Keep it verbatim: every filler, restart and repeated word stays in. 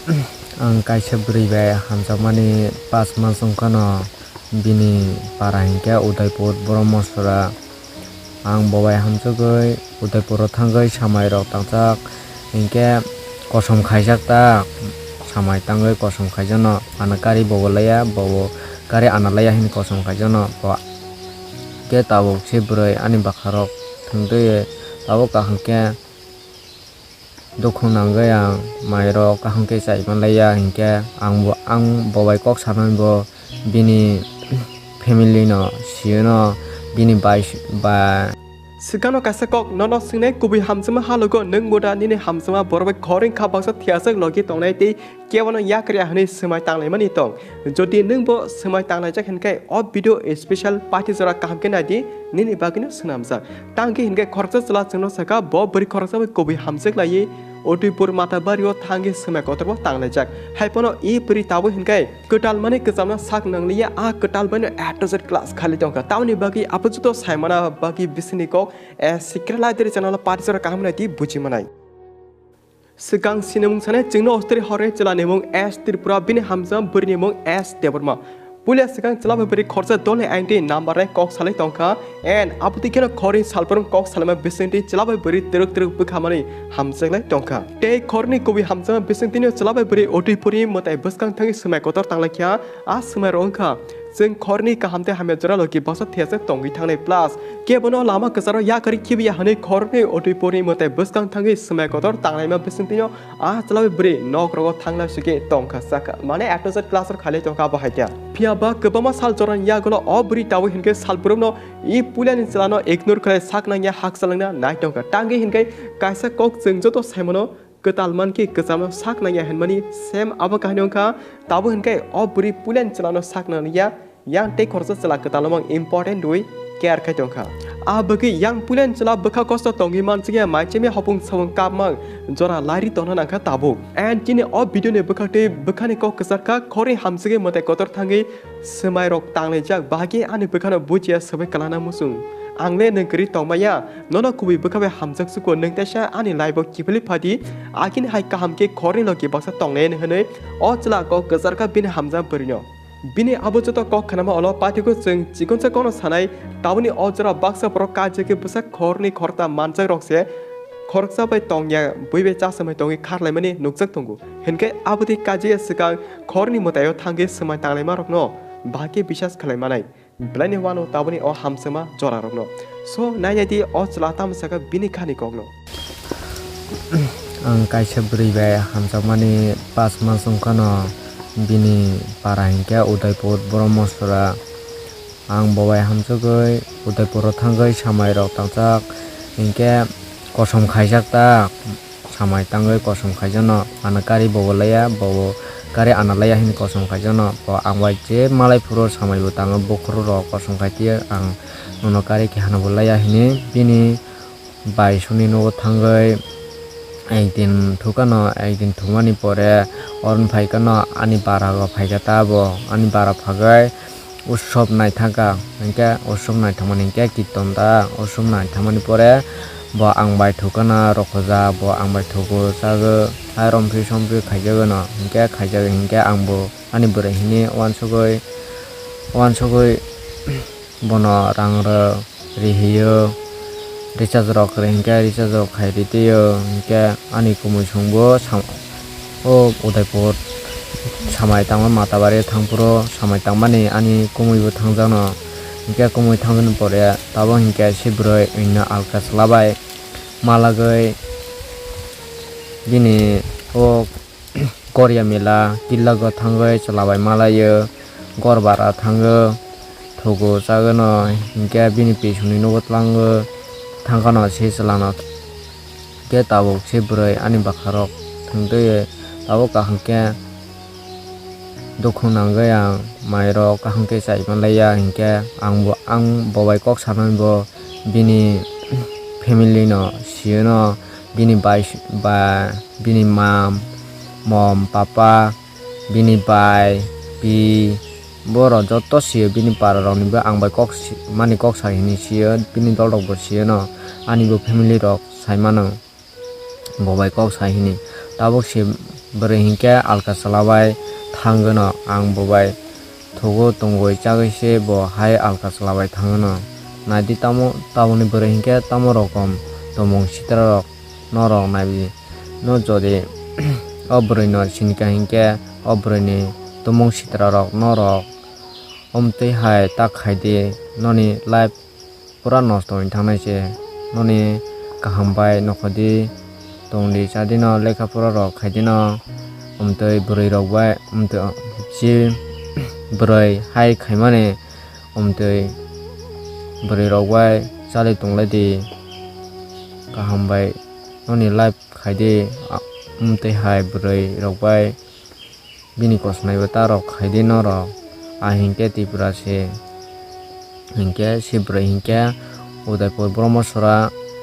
Ang kaisa bwrwi bai hamjakmani pas mas wngkhano, bini para hinkhe Udaipur Brahmasora. Ang bo bai hamjagwi Udaipuro thangwi samai rok tangjak hinkhe kosom khaijak ta, samai tangwi kosom khaijakno, ano gari bobo laiya, bobo gari ana laiya hini kosom khaijakno. Bo khe tabuk se bwrwi ani bwkha rok thwngtwi tabuk kaham khe. Dukhu nangwi ang mairok kaham khe chai manlaiya, hinkhe ang bo, ang bo bai kok sanani bo bini family no siyano, bini bai, ba. Swkangno kaisa kok nono swngnai, kubui hamjakma halogo nwng bo da nini hamjakma borok bai khorang kha baksa thiyajak logi tongnai tei kebono yak rwya hwnwi swmai tanglaimani tong. Jodi nwng bo swmai tanglaijak hinkhe o video special party jora kaham khe naidi, nini bagwino swnamjak. Tangkhe hinkhe khoroksa chwla chwngno sakha bo bwrwi khoroksa bai kubui hamjak laiwi Udaipur Matabario thangwi swmai kotorbo tanglaijak. Haiphano e bwrwi tabuk hinkhe kwtal mani kwchamno sak nangliya, a kwtal baino A to Z class khali tongkha. Tamoni bagwi abo joto saimana bagwi bisingni kok, eh, Secret Library channel o party jora kaham naidi buji manai. Swkang sinimung sanai chwngno ostri horni chwlani mung S Tripura, bini hamjak bwrwini mung S Debbarma. Puila swkang chwla bai bwrwi khoroksa dolni aingtwi number nai kok salai tongkha, and abotwi kheno khorni salbrum kok salaima bisingtwi chwla bai bwrwi twrwk twrwk bwkhamani hamjaklai tongkha. Tei khorni kubui hamjakma bisingtwino chwla bai bwrwi Udaipurni mwtai bwskang thangwi swmai kotor tanglaikha, a swmai rok wngkha. Chwng khorni kaham tei hamya jora logi baksa thiyajak tongwi thangnai, plus kebono lama kwcharo yakarwi khibiya hwnwi khorni Udaipurni mwtai bwskang thangwi swmai kotor tanglaima bisingtwino a chwla bai bwrwi nok rogo thangna sugwi tongkha sakha, mane A to Z class rok khali tongkha abo hai khe. Phiya ba kwbangma sal jorani yagulo o bwrwi tabuk hinkhe salbrum no e puilani chwlano ignore khlai sak nangya hakchalangna nai tongkha. Tangwi hinkhe kaisa kok chwng joto saimano kwtal mankhe kwchamno sak nangya hinmani same abo kahini wngkha. Tabuk hinkhe o bwrwi puilani chwlano sak nangya, yang tei khoroksa chwla kwtalno mang important rwi care khai tongkha. A bagwi yang puilani chwla bwkha kosto tongwi manchikya, maichemya hopung samung kapmang jora lairi tongna nangkha tabuk. And chini o video ni bwkhaktwi bwkhani kok kwchar kha, khorni hamjagwi mwtai kotor thangwi swmai rok tanglaijak, bahai khe ani bwkhano bujiya swbai kwlana muchung. Ang le nwng kwrwi tongmaya, nono kubui bwkha bai hamjak chuko, nwng teisa ani life o kiphilwi phadi, agini hai kaham khe khorni logi baksa tongnai hwnwi o chwla kok kwchar kha bini hamjak bwrwino. Bini abo joto kok khnama ulo pathigo chwng chikonsa kokno sanai, tabukni o jora baksa borok kajagwi bwsa khorni khorokta manjak rok se khoroksa bai tongya, bui bai chasamai tongwi kharlaimani nukjak tongo. Hinkhe abotwi kajiya swkang khorni mwtaio thangwi swmai tanglaima rokno bahai khe bisas khlai manai. Belai ni wano tabukni o hamjakma jora rokno. So, nainai di o chwla tamo sakha bini khani kokno. Ang kaisa bwrwi bai hamjakmani pas mas wngkhano, bini para hinkhe Udaipur Brahmasora. Ang bo bai hamjagwi Udaipuro thangwi samai rok tangjak hinkhe kosom khaijak ta. Samai tangwi kosom khaijakno, ano gari bobo laiya, bobo gari ana laiya hwnwi kosom khaijakno. Bo ang bai je malai phuru samaibo tango, bukhuru rok kosom khai tiya, ang nono gari keha no bo laiya hwnwi bini bai songni nogo thangwi ekdin thukano, ekdin thumani pore oroni phaikano ani bara bo phaikha ta bo, ani bara phagwi. Utsob naithangkha, hinkhe utsob naithangmani hinkhe kirtan da, utsob naithangmani pore bo ang bai thukana rokhoja, bo ang bai thugo chago, hai romphri somphri khaijago no, hinkhe khaijago hinkhe ang bo ani bwrwi hini uansugwi, uansugwi bono rang rw rihio, recharge rok kwrwi hinkhe recharge rok khai ritio, hinkhe ani kumui songbo sam-, o Udaipur samai tangma Matabari thangphuru samai tangmani ani kumui bo thangjakno, hinkhe kumui thangjakni pore tabuk hinkhe se bwrwi wngno alka chwla bai malagwi bini o Goria mela killago thangwi chwla bai malaio, gor bara thango, thugo chagono, hinkhe bini pisongni nogo tlango thangkhano se chwlano. Hinkhe tabuk se bwrwi ani bwkha rok thwngtwi tabuk kaham khe dukhu nangwi ang mairok kaham khe chai manlaiya, hinkhe ang bo, ang bo bai kok sanani bo bini family no siyano, bini bai ba bini mam, mom, papa, bini bai, pi, borok joto sio bini para rokni bo ang bai kok si-, mani kok sai hini sio, bini dol rok bo sio no, ani bo family rok sai mano, bo bai kok sai hini. Tabuk se Bwrwi hinkhe alka chwla bai thangwino, ang bo bai thugo tongwi chagwi se bo hai alka chwla bai thangwino. Naidi tamo, tabukni bwrwi hinkhe tamo rokom tongmung sitra rok norok naibi. No jodi o bwrwi no sinika hinkhe o bwrwi ni tongmung sitra rok norok omtwi hai ta khaidi, noni life pura nosto wng thangnai se. Noni kaham bai nokhodi, tongdi chadi no, lekha pora rok khaidi no, omtwi bwrwi rok bai, omtwi si bwrwi hai khaimani, omtwi bwrwi rok bai chali tonglai di, kaham bai noni life khaidi, a-, omtwi hai bwrwi rok bai bini kosonai bo ta rok khaidi norok. A hinkhe Tripura se, hinkhe si bwrwi hinkhe Udaipur Brahmasora